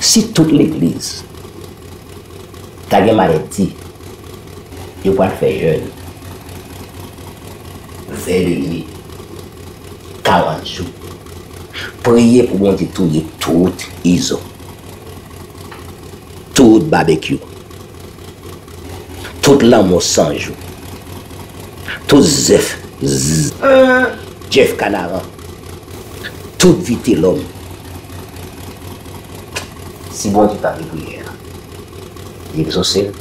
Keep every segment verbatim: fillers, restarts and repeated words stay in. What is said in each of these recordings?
Si tout legliz ta gen malèt di yo pral fè jèn ven de nwi, karant jou, priye pou Bondye touye tout Izo, tout Babekyou, tout Lanmò San Jou, tout Zèf, z- Jeff Kanaran, tout Vitelòm. Si Bondye tande priyè a, li egzose l,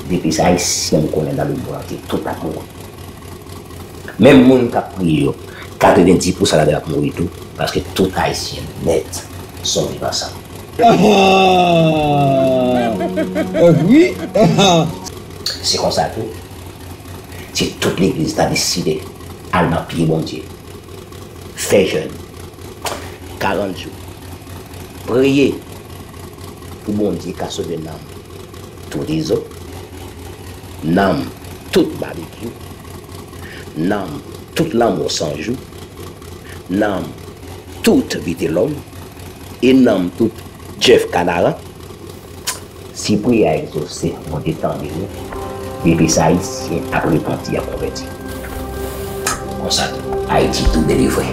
depi se Ayisyen m konnen nan lemonn antye, tout ap mouri. Menm moun k ap priye yo, katrevenndis pousan ladan yo ap mouri tou, paske tout Ayisyen nèt se yon viv ansanm. Ah, wi. Se konsa tou, si tout legliz ta deside al nan pye Bondye, fè jèn, karant jou, priye pou Bondye ka sove nanm tout Izo, nanm tout Babekyou, nanm tout Lanmò San Jou, nanm tout Vitelòm, e nanm tout Jeff Kanaran. Si priyè a egzose, Bondye tande nou, epi se Ayisyen ap repanti, ap konvèti. Konsa tou, Ayiti tou delivre.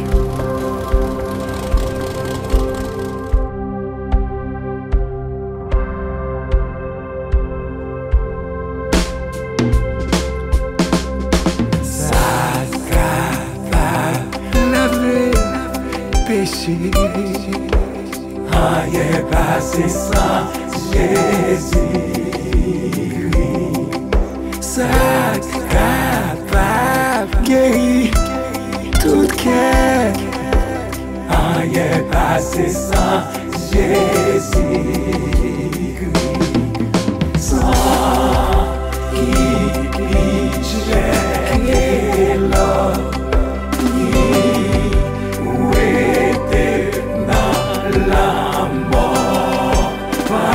Sa k kapab lave peche. Anyen pase san Jezikri. Sa k kapab geri tout kè. Anyen pase san Jezikri. San ki pi chè ke lò. Ki rete nan lanmò. Pa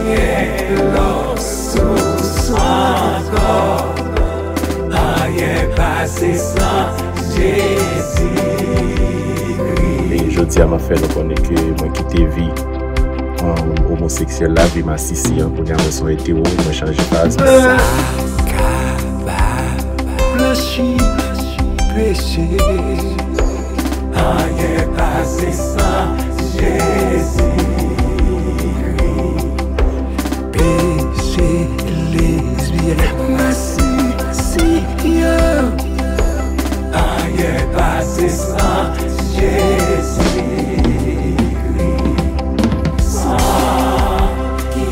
gen lòt sous ankò. Anyen pase san Jezikri. E jodi a, m ap fè nou konnen ke mwen kite vi, um, omoseksyèl la, vi masisi an. Kounye a, mwen se yon etero, mwen chanje faz. Sa kapab blanchi peche. Anyen pase san Jezikri. Peche, lesbyèn, masisi yo. Anyen pase san Jezikri. San ki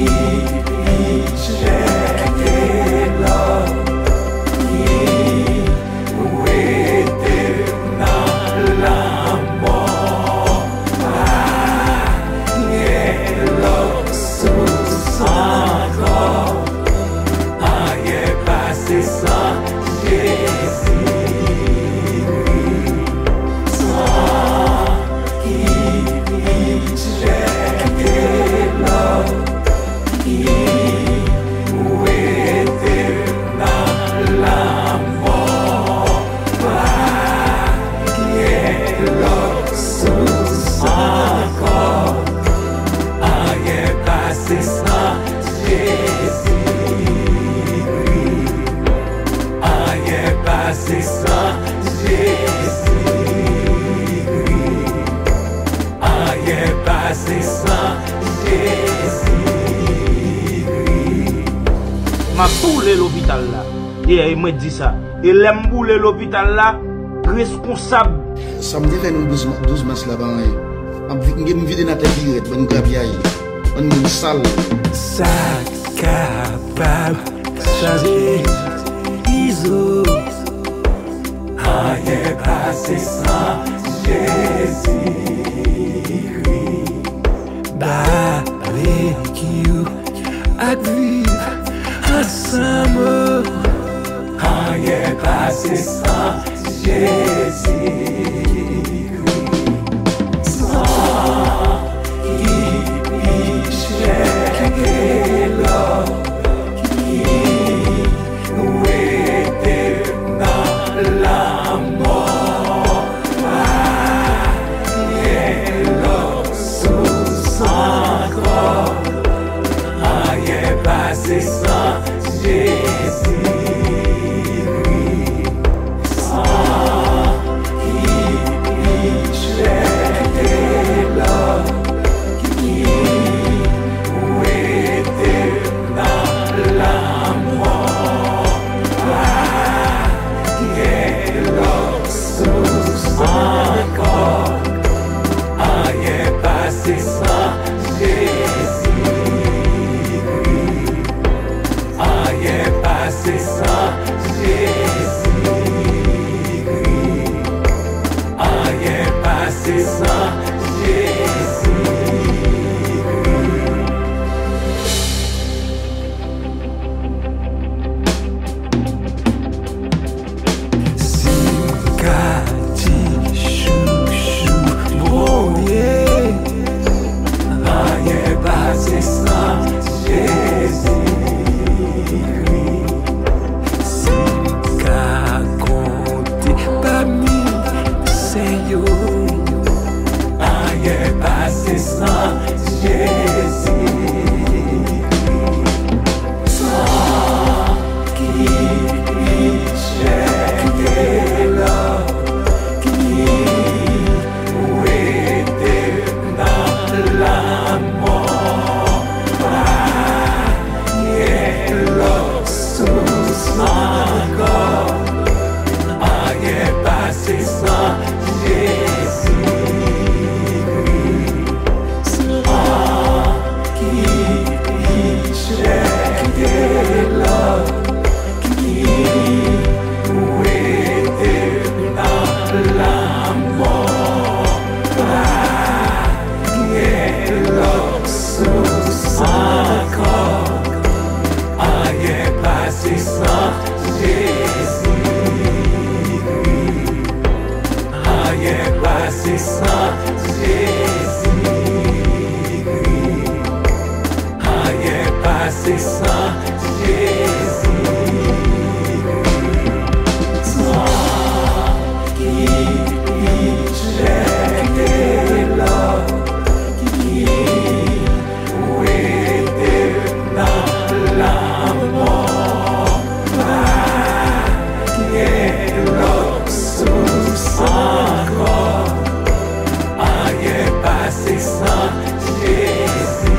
pi chè ke lò. Ki rete nan lanmò. Pa gen lòt sous ankò. Anyen pase san Jezikri. San ki pi chè ke lò. Ki rete nan lanmò. Pa gen lòt sous ankò. Anyen pase san Jezikri. Anyen pase san Jezikri. Anyen pase san Jezikri. M ap boule lopital la. E, e mwen di sa. E lè m boule lopital la, reskonsab. Sa m te fè nou douz ma-, douz mas la pa anyen. M ap vi-, m gen m vide n atè pi rèd, bann grapyay, bann moun sal. Sa k kapab chanje Izo. Anyen pase san Jezikri. Babekyou ak viv ansanm. Anyen pase san Jezikri. San ki pi chè ke lò. Ki rete nan lanmò. Pa gen lòt sous Jezikri, anyen pase san Jezikri. San ki pi chè ke lò ki wete nan lanmò. Pa gen lòt sous ankò. Anyen pase san Jezi.